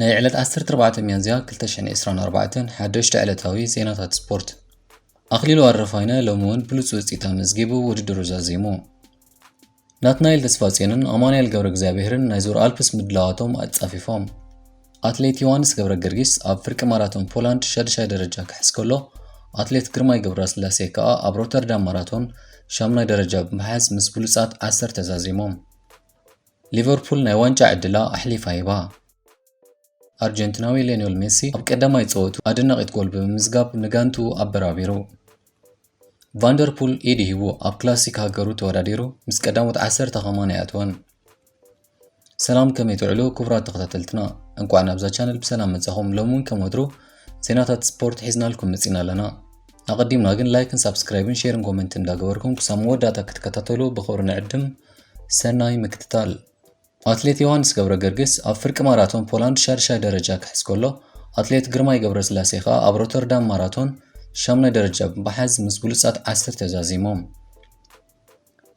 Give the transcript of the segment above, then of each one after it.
ናይ ዕለት ዓሰርተ ኣርባዕተ ሚያዝያ ክልተ ሽሕን ዕስራን ኣርባዕተን ሓደሽቲ ዕለታዊ ዜናታት ስፖርት። ኣኽሊሉ ኣረፋይነ ሎሚ እውን ብሉጽ ውጽኢት ኣመዝጊቡ ውድድሩ ዛዚሙ። ናትናኤል ተስፋጽዮንን ኣማኑኤል ገብረ እግዚኣብሔርን ናይ ዙር ኣልፕስ ምድላዋቶም ኣጻፊፎም። ኣትሌት ዮሃንስ ገብረ ገርጊስ ኣብ ፍርቂ ማራቶን ፖላንድ ሻድሻይ ደረጃ ክሕዝ ከሎ፣ ኣትሌት ግርማይ ገብረስላሴ ከኣ ኣብ ሮተርዳም ማራቶን ሻምናይ ደረጃ ብምሓዝ ምስ ብሉጻት ዓሰርተ ዛዚሞም። ሊቨርፑል ናይ ዋንጫ ዕድላ ኣሕሊፋ ሂባ። ኣርጀንቲናዊ ሊዮኔል ሜሲ ኣብ ቀዳማይ ጸወቱ ኣደናቒት ጎል ብምምዝጋብ ንጋንቱ ኣበራቢሩ። ቫንደርፑል ኢድ ሂቡ ኣብ ክላሲክ ሃገሩ ተወዳዲሩ ምስ ቀዳሞት ዓሰርተ ከማን ኣይኣተወን። ሰላም፣ ከመይ ትውዕሉ ክቡራት ተኸታተልትና? እንቋዕ ናብዛ ቻነል ብሰላም መጻኹም። ሎሚ እውን ከም ወትሩ ዜናታት ስፖርት ሒዝናልኩም መጺና ኣለና። ኣቐዲምና ግን ላይክን ሳብስክራይብን ሼርን ኮመንትን እንዳገበርኩም ክሳብ መወዳእታ ክትከታተሉ ብኽብሪ ንዕድም። ሰናይ ምክትታል። ኣትሌት ዮሃንስ ገብረ ገርግስ ኣብ ፍርቂ ማራቶን ፖላንድ ሻድሻይ ደረጃ ክሕዝ ከሎ፣ ኣትሌት ግርማይ ገብረስላሴ ከኣ ኣብ ሮተርዳም ማራቶን ሻምናይ ደረጃ ብምሓዝ ምስ ብሉጻት ዓሰርተ ዛዚሞም።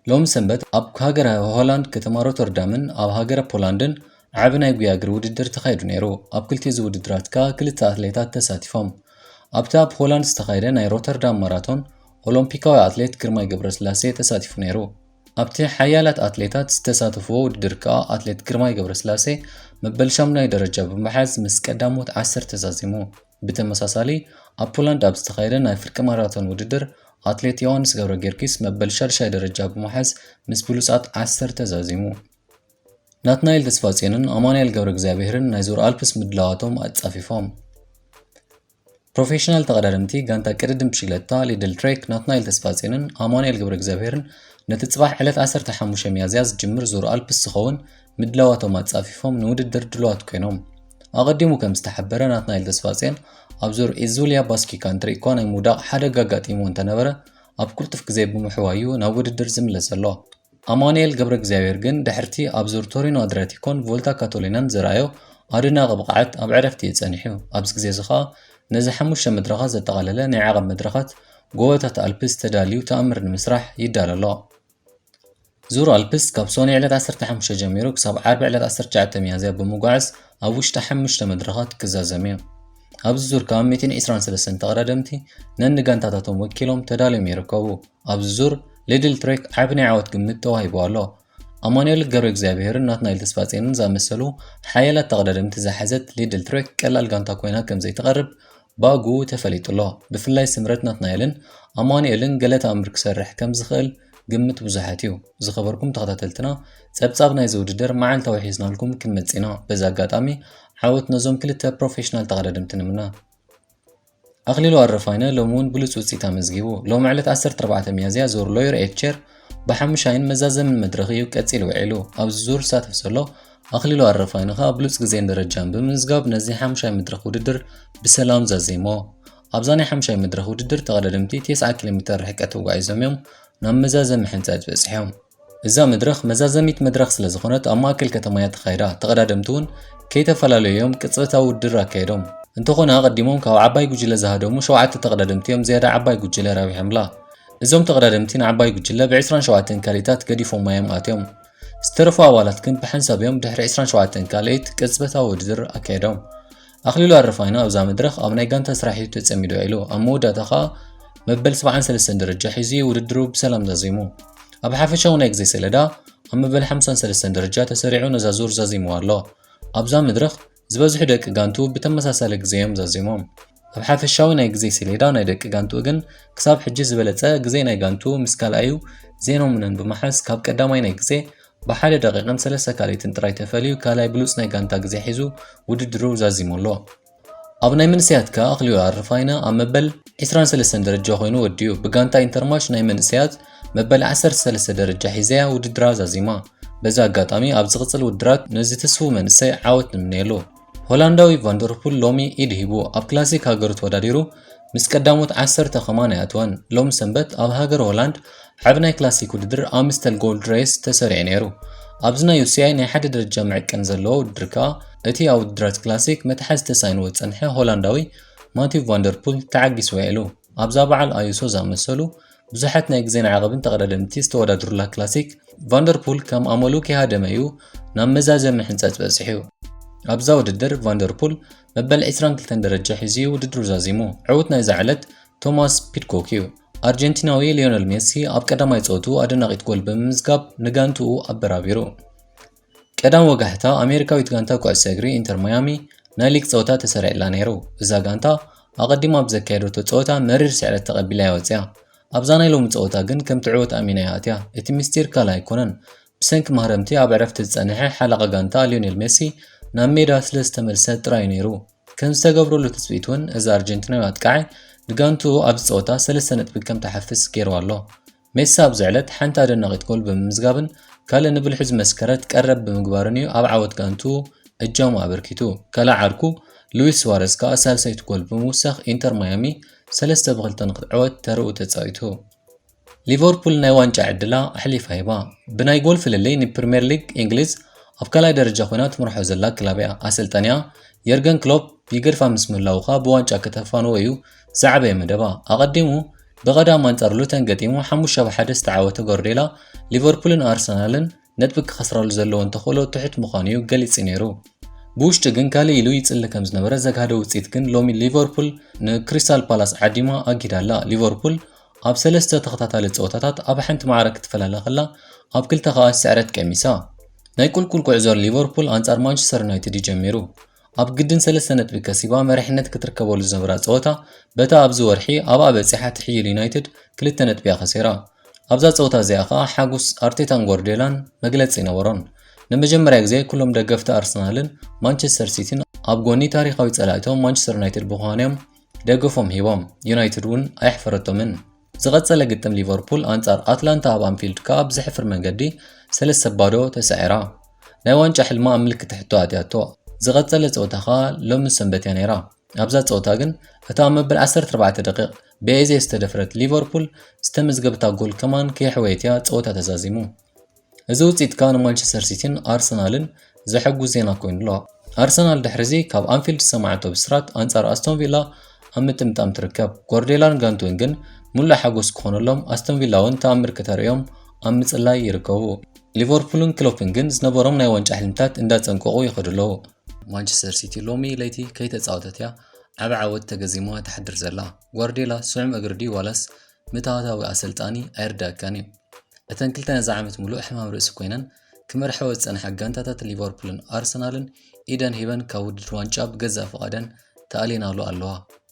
ሎሚ ሰንበት ኣብ ሃገረ ሆላንድ ከተማ ሮተርዳምን ኣብ ሃገረ ፖላንድን ዓቢ ናይ ጉያ እግሪ ውድድር ተኻይዱ ነይሩ። ኣብ ክልቲኡ ውድድራት ከኣ ክልተ ኣትሌታት ተሳቲፎም። ኣብቲ ኣብ ሆላንድ ዝተኻየደ ናይ ሮተርዳም ማራቶን ኦሎምፒካዊ ኣትሌት ግርማይ ገብረስላሴ ተሳቲፉ ነይሩ። ኣብቲ ሓያላት ኣትሌታት ዝተሳተፍዎ ውድድር ከኣ ኣትሌት ግርማይ ገብረስላሴ መበል ሻምናይ ደረጃ ብምሓዝ ምስ ቀዳሞት ዓሰርተ ዛዚሙ። ብተመሳሳሊ ኣብ ፖላንድ ኣብ ዝተኻየደ ናይ ፍርቂ ማራቶን ውድድር ኣትሌት ዮሃንስ ገብረ ጊዮርጊስ መበል ሻድሻይ ደረጃ ብምሓዝ ምስ ብሉጻት ዓሰርተ ዛዚሙ። ናትናኤል ተስፋጽዮንን ኣማኑኤል ገብረ እግዚኣብሔርን ናይ ዙር ኣልፕስ ምድላዋቶም ኣጻፊፎም። ፕሮፌሽናል ተቐዳደምቲ ጋንታ ቅድድም ብሽክለታ ሊድል ትሬክ ናትናኤል ተስፋጽዮንን ኣማኑኤል ገብረ እግዚኣብሔርን ነቲ ጽባሕ ዕለት ዓሰርተ ሓሙሽተ ሚያዝያ ዝጅምር ዙር ኣልፕስ ዝኸውን ምድላዋቶም ኣጻፊፎም ንውድድር ድሉዋት ኮይኖም። ኣቐዲሙ ከም ዝተሓበረ ናትናኤል ተስፋጽዮን ኣብ ዙር ኢዙልያ ባስኪ ካንትሪ እኳ ናይ ምውዳቕ ሓደጋ ኣጋጢምዎ እንተነበረ ኣብ ቅልጡፍ ግዜ ብምሕዋዩ ናብ ውድድር ዝምለስ ዘሎ። ኣማኑኤል ገብረ እግዚኣብሔር ግን ድሕርቲ ኣብ ዙር ቶሪኖ ኣድሪያቲኮን ቮልታ ካቶሊናን ዘርኣዮ ኣደናቒ ብቕዓት ኣብ ዕረፍቲ እዩ ጸኒሑ። ኣብዚ ግዜ እዚ ኸኣ ነዚ ሓሙሽተ መድረኻት ዘጠቓለለ ናይ ዓቐብ መድረኻት ጎቦታት ኣልፕስ ተዳልዩ ተኣምር ንምስራሕ ይዳሎ ኣሎ። ዙር ኣልፕስ ካብ ሶኒ ዕለት ዓሰርተ ሓሙሽተ ጀሚሩ ክሳብ ዓርቢ ዕለት ዓሰርተ ትሽዓተ ሚያዝያ ብምጉዓዝ ኣብ ውሽጢ ሓሙሽተ መድረኻት ክዛዘም እዩ። ኣብዚ ዙር ከኣ ሚእትን ዕስራን ሰለስተን ተቐዳደምቲ ነንጋንታታቶም ወኪሎም ተዳልዮም ይርከቡ። ኣብዚ ዙር ሊድል ትሬክ ዓቢ ናይ ዓወት ግምት ተዋሂቡ ኣሎ። ኣማኑኤል ገብረ እግዚኣብሔርን ናትናኤል ተስፋጽዮንን ዝኣመሰሉ ሓያላት ተቐዳደምቲ ዝሓዘት ሊድል ትሬክ ቀላል ጋንታ ኮይና ከም ዘይትቐርብ ብኣግኡ ተፈሊጡ ኣሎ። ብፍላይ ስምረት ናትናኤልን ኣማኑኤልን ገለ ተኣምር ክሰርሕ ከም ዝኽእል ግምት ብዙሓት እዩ። ዝኸበርኩም ተኸታተልትና፣ ጸብጻብ ናይዚ ውድድር መዓልታዊ ሒዝናልኩም ክንመጽእ ኢና። በዚ ኣጋጣሚ ዓወት ነዞም ክልተ ፕሮፌሽናል ተቐዳደምቲ ንምነ። ኣኽሊሉ ኣረፋይነ ሎሚ እውን ብሉጽ ውጽኢት ኣመዝጊቡ። ሎሚ ዕለት ዓሰርተ ኣርባዕተ ሚያዝያ ዙር ሎየር ኤች ቸር ብሓሙሻይን መዛዘምን መድረኽ እዩ ቀጺሉ ውዒሉ። ኣብዚ ዙር ዝሳተፍ ዘሎ ኣኽሊሉ ኣረፋይነ ከኣ ብሉጽ ግዜን ደረጃን ብምምዝጋብ ነዚ ሓሙሻይ መድረኽ ውድድር ብሰላም ዛዚሞ። ኣብዛ ናይ ሓሙሻይ መድረኽ ውድድር ተቐዳደምቲ ተስዓ ኪሎ ሜተር ርሕቀት ተጓዒዞም እዮም ናብ መዛዘሚ ሕንጻጽ በጺሖም። እዛ መድረኽ መዛዘሚት መድረኽ ስለ ዝኾነት ኣብ ማእከል ከተማ እያ ተኻይዳ። ተቐዳደምቲ እውን ከይተፈላለዩ እዮም ቅጽበታዊ ውድድር ኣካይዶም። እንተኾነ ኣቐዲሞም ካብ ዓባይ ጉጅለ ዝሃደሙ ሸውዓተ ተቐዳደምቲ እዮም ዝያዳ ዓባይ ጉጅለ ረቢሖምላ። እዞም ተቐዳደምቲ ንዓባይ ጉጅለ ብ ዕስራን ሸውዓተን ካሊታት ገዲፎማ እዮም ኣትዮም። ዝተረፉ ኣባላት ግን ብሓንሳብ እዮም ድሕሪ ዕስራን ሸውዓተን ካልኢት ቅጽበታዊ ውድድር ኣካይዶም። ኣኽሊሉ ኣረፋይነ ኣብዛ መድረኽ ኣብ ናይ ጋንታ ስራሕ እዩ ተጸሚዱ ውዒሉ። ኣብ መወዳእታ ኸኣ መበል ሰብዓን ሰለስተን ደረጃ ሒዙ ውድድሩ ብሰላም ዛዚሙ። ኣብ ሓፈሻዊ ናይ ግዜ ሰሌዳ ኣብ መበል ሓምሳን ሰለስተን ደረጃ ተሰሪዑ ነዛ ዙር ዛዚምዋ ኣሎ። ኣብዛ መድረኽ ዝበዝሑ ደቂ ጋንቱ ብተመሳሳሊ ግዜ እዮም ዛዚሞም። ኣብ ሓፈሻዊ ናይ ግዜ ሰሌዳ ናይ ደቂ ጋንቱ ግን ክሳብ ሕጂ ዝበለጸ ግዜ ናይ ጋንቱ ምስ ካልኣዩ ዜኖምንን ብምሓዝ ካብ ቀዳማይ ናይ ግዜ ብሓደ ደቂቕን ሰለስተ ካልኢትን ጥራይ ተፈልዩ ካልኣይ ብሉጽ ናይ ጋንታ ግዜ ሒዙ ውድድሩ ዛዚሙ ኣሎ። ኣብ ናይ መንእሰያት ከኣ ኣኽሊሉ ኣረፋይነ ኣብ መበል ዕስራን ሰለስተን ደረጃ ኮይኑ ወዲኡ። ብጋንታ ኢንተርማሽ ናይ መንእሰያት መበል ዓሰርተ ሰለስተ ደረጃ ሒዛ'ያ ውድድራ ዛዚማ። በዚ ኣጋጣሚ ኣብ ዝቕጽል ውድድራት ነዚ ትስፉው መንእሰይ ዓወት ንምነየሉ። ሆላንዳዊ ቫንደርፑል ሎሚ ኢድ ሂቡ ኣብ ክላሲክ ሃገሩ ተወዳዲሩ ምስ ቀዳሞት ዓሰርተ ከማን ኣይኣተወን። ሎሚ ሰንበት ኣብ ሃገር ሆላንድ ዓቢ ናይ ክላሲክ ውድድር ኣምስተል ጎልድ ሬስ ተሰሪዑ ነይሩ። ኣብዚ ናይ ዩ ሲ ኣይ ናይ ሓደ ደረጃ መዐቀኒ ዘለዎ ውድድር ከኣ እቲ ኣብ ውድድራት ክላሲክ መትሓዚ ተሳኢንዎ ዝጸንሐ ሆላንዳዊ ማቲው ቫንደርፑል ተዓጊሱ ውዒሉ። ኣብዛ በዓል ኣዩሶ ዝኣመሰሉ ብዙሓት ናይ ግዜን ዓቐብን ተቐዳደምቲ ዝተወዳደሩላ ክላሲክ ቫንደርፑል ከም ኣመሉ ከይሃደመ እዩ ናብ መዛዘሚ ሕንጻጽ በጺሑ። ኣብዛ ውድድር ቫንደርፑል መበል ዕስራን ክልተን ደረጃ ሒዙ እዩ ውድድሩ ዛዚሙ። ዕዉት ናይዛ ዕለት ቶማስ ፒድኮክ እዩ። ኣርጀንቲናዊ ሊዮነል ሜሲ ኣብ ቀዳማይ ጸወቱ ኣደናቒት ጎል ብምምዝጋብ ንጋንትኡ ኣበራቢሩ። ቀዳም ወጋሕታ ኣሜሪካዊት ጋንታ ኩዕሶ እግሪ ኢንተር ማያሚ ናይ ሊግ ጸወታ ተሰሪዕላ ነይሩ። እዛ ጋንታ ኣቐዲማ ኣብ ዘካየደቶ ጸወታ መሪር ስዕረት ተቐቢላ እያ ወጺኣ። ኣብዛ ናይ ሎሚ ጸወታ ግን ከምቲ ዕወት ኣሚና እያ ኣትያ። እቲ ምስጢር ካልእ ኣይኮነን። ብሰንኪ ማህረምቲ ኣብ ዕረፍቲ ዝጸንሐ ሓለቓ ጋንታ ሊዮኔል ሜሲ ናብ ሜዳ ስለ ዝተመልሰ ጥራይ ነይሩ። ከም ዝተገብረሉ ትጽቢት እውን እዚ ኣርጀንቲናዊ ኣጥቃዓይ ንጋንትኡ ኣብዚ ጸወታ ሰለስተ ነጥቢ ከም ትሓፍስ ገይርዋ ኣሎ። ሜሲ ኣብዚ ዕለት ሓንቲ ኣደናቒት ጎል ብምምዝጋብን ካልእ ንብልሑ ዝመስከረት ቀረብ ብምግባርን እዩ ኣብ ዓወት ጋንትኡ እጃሙ ኣበርኪቱ። ካልእ ዓርኩ ሉዊስ ስዋረዝ ከኣ ሳልሰይቲ ጎል ብምውሳኽ ኢንተር ማያሚ ሰለስተ ብክልተ ንክትዕወት ተርኡ ተጻዊቱ። ሊቨርፑል ናይ ዋንጫ ዕድላ ኣሕሊፋ ሂባ። ብናይ ጎል ፍልልይ ንፕሪምየር ሊግ እንግሊዝ ኣብ ካልኣይ ደረጃ ኮይና ትመርሖ ዘላ ክለብ እያ። ኣሰልጣኒኣ የርገን ክሎፕ ይገድፋ ምስ ምህላዉ ከኣ ብዋንጫ ከተፋንዎ እዩ ዝዓበየ መደባ። ኣቐዲሙ ብቐዳም ኣንጻር ሉተን ገጢሙ ሓሙሽተ ብ ሓደ ዝተዓወተ ጓርዲዮላ ሊቨርፑልን ኣርሰናልን ነጥቢ ክኸስራሉ ዘለዎን ተኽእሎ ትሑት ምዃኑ እዩ ገሊጹ ነይሩ። ብውሽጢ ግን ካልእ ኢሉ ይጽሊ ከም ዝነበረ ዘግሃደ ውጽኢት ግን ሎሚ ሊቨርፑል ንክሪስታል ፓላስ ዓዲማ ኣጊዳ ኣላ። ሊቨርፑል ኣብ ሰለስተ ተኸታታሊ ጸወታታት ኣብ ሓንቲ ማዕረ ክትፈላለ ከላ ኣብ ክልተ ከኣ ስዕረት ቀሚሳ። ናይ ቁልቁል ጉዕዞ ሊቨርፑል ኣንጻር ማንቸስተር ዩናይትድ እዩ ጀሚሩ። ኣብ ግድን ሰለስተ ነጥቢ ከሲባ መሪሕነት ክትርከበሉ ዝነበራ ጸወታ በታ ኣብዚ ወርሒ ኣብኣ በጺሓ ትሕይል ዩናይትድ ክልተ ነጥቢ እያ ከሲራ። ኣብዛ ጸወታ እዚኣ ከኣ ሓጎስ ኣርቴታን ጓርዲዮላን መግለጺ ነበሮን። ንመጀመርያ ግዜ ኩሎም ደገፍቲ ኣርሰናልን ማንቸስተር ሲቲን ኣብ ጎኒ ታሪኻዊ ጸላእቶም ማንቸስተር ዩናይትድ ብምዃኖም ደገፎም ሂቦም። ዩናይትድ እውን ኣየሕፈረቶምን። ዝቐጸለ ግጥም ሊቨርፑል ኣንጻር ኣትላንታ ኣብ ኣንፊልድ ከኣ ብዘሕፍር መንገዲ ሰለስተ ባዶ ተሳዒራ። ናይ ዋንጫ ሕልማ ኣብ ምልክት ሕቶ ኣትያቶ። ዝቐጸለ ጸወታ ከኣ ሎሚ ሰንበት እያ ነይራ። ኣብዛ ጸወታ ግን እታ ኣብ መበል ዓሰርተ ኣርባዕተ ደቂቕ ብኤዜ ዝተደፍረት ሊቨርፑል ዝተመዝገበታ ጎል ከማን ከየሕወየት እያ ጸወታ ተዛዚሙ። እዚ ውጽኢት ከኣ ንማንቸስተር ሲቲን ኣርሰናልን ዘሐጉስ ዜና ኮይኑ ኣሎ። ኣርሰናል ድሕሪዚ ካብ ኣንፊልድ ዝሰማዓቶ ብስራት ኣንጻር ኣስቶን ቪላ ኣብ ምጥምጣም ትርከብ። ጓርዲዮላን ጋንቱን ግን ምሉእ ሓጎስ ክኾነሎም፣ ኣስቶን ቪላ እውን ተኣምር ከተርእዮም ኣብ ምጽላይ ይርከቡ። ሊቨርፑልን ክሎፕን ግን ዝነበሮም ናይ ዋንጫ ሕልምታት እንዳጸንቀቑ ይኸዱ ኣለዉ። ማንቸስተር ሲቲ ሎሚ ለይቲ ከይተጻወተት እያ ዓቢ ዓወት ተገዚምዋ ትሓድር ዘላ። ጓርዲዮላ ስዑም እግሪ ድዩ ዋላስ ምትሃታዊ ኣሰልጣኒ ኣይርዳእካን እዩ። እተን ክልተ ነዚ ዓመት ምሉእ ሕማም ርእሲ ኮይነን ክመርሐወ ዝጸንሓ ጋንታታት ሊቨርፑልን ኣርሰናልን ኢደን ሂበን ካብ ውድድር ዋንጫ ብገዛእ ፍቓደን ተኣሊናሉ ኣለዋ።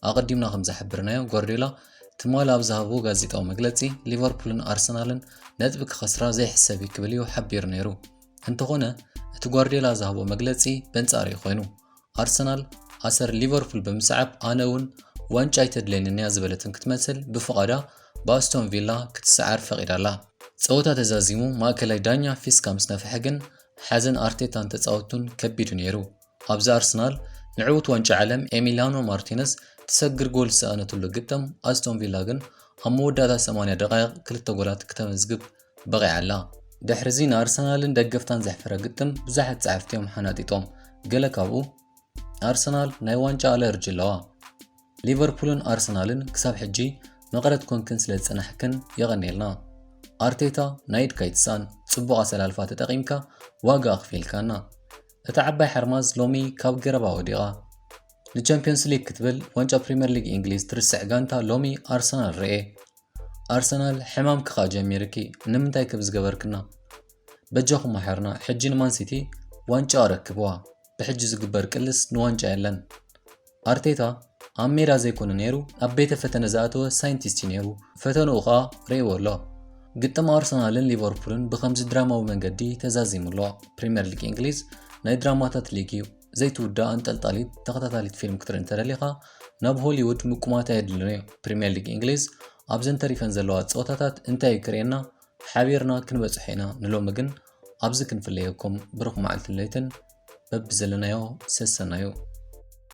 ኣቐዲምና ከም ዝሓበርናዮ ጓርዲዮላ ትማሊ ኣብ ዝሃቦ ጋዜጣዊ መግለጺ ሊቨርፑልን ኣርሰናልን ነጥቢ ክኸስራ ዘይሕሰብ እዩ ክብል እዩ ሓቢሩ ነይሩ። እንተኾነ እቲ ጓርዲዮላ ዝሃቦ መግለጺ በንጻሩ እዩ ኮይኑ። ኣርሰናል ኣሰር ሊቨርፑል ብምስዓብ ኣነ እውን ዋንጫ ኣይተድልየንን እያ ዝበለትን ክትመስል ብፍቓዳ ብኣስቶን ቪላ ክትሰዓር ፈቒዳ ኣላ። ጸወታ ተዛዚሙ ማእከላይ ዳኛ ፊስካ ምስ ነፍሐ ግን ሓዘን ኣርቴታን ተጻወቱን ከቢድ እዩ ነይሩ። ኣብዚ ኣርሰናል ንዕዉት ዋንጫ ዓለም ኤሚሊያኖ ማርቲነስ ትሰግር ጎል ዝሰኣነትሉ ግጥም ኣስቶን ቪላ ግን ኣብ መወዳእታ ሰማንያ ደቓይቕ ክልተ ጎላት ክተመዝግብ በቒዓ ኣላ። ድሕሪዚ ንኣርሰናልን ደገፍታን ዘሕፈረ ግጥም ብዙሓት ጸሓፍቲ እዮም ሓናጢጦም። ገለ ካብኡ ኣርሰናል ናይ ዋንጫ ኣለርጂ ኣለዋ። ሊቨርፑልን ኣርሰናልን ክሳብ ሕጂ መቐረት ኮንክን ስለ ዝጸናሕክን የቐንየልና። ኣርቴታ ናይ ኢድካ ኣይትስኣን፣ ጽቡቕ ኣሰላልፋ ተጠቒምካ ዋጋ ኣኽፊልካና። እታ ዓባይ ሓርማዝ ሎሚ ካብ ገረባ ወዲቓ። ንቻምፒዮንስ ሊግ ክትብል ዋንጫ ፕሪምየር ሊግ እንግሊዝ ትርስዕ ጋንታ ሎሚ ኣርሰናል ርኤ። ኣርሰናል ሕማምኪ ከኣ ጀሚርኪ፣ ንምንታይ ክብ ዝገበርክና? በጃኹም መሓርና፣ ሕጂ ንማን ሲቲ ዋንጫ ኣረክብዋ። ብሕጂ ዝግበር ቅልስ ንዋንጫ የለን። ኣርቴታ ኣብ ሜዳ ዘይኮነ ነይሩ፣ ኣብ ቤተ ፈተነ ዝኣተወ ሳይንቲስት እዩ ነይሩ። ፈተንኡ ከኣ ርእይዎ ኣሎ። ግጥም ኣርሰናልን ሊቨርፑልን ብኸምዚ ድራማዊ መንገዲ ተዛዚሙ ኣሎ። ፕሪምየር ሊግ እንግሊዝ ናይ ድራማታት ሊግ እዩ። ዘይትውዳእ ኣንጠልጣሊት ተኸታታሊት ፊልም ክትርኢ እንተደሊኻ ናብ ሆሊውድ ምቁማት ኣየድልን እዩ። ፕሪምየር ሊግ እንግሊዝ ኣብዘን ተሪፈን ዘለዋ ጸወታታት እንታይ እዩ ክርእየና? ሓቢርና ክንበጽሖ ኢና። ንሎሚ ግን ኣብዚ ክንፍለየኩም። ብሩኽ መዓልትን ለይትን በብዘለናዮ ሰሰናዩ።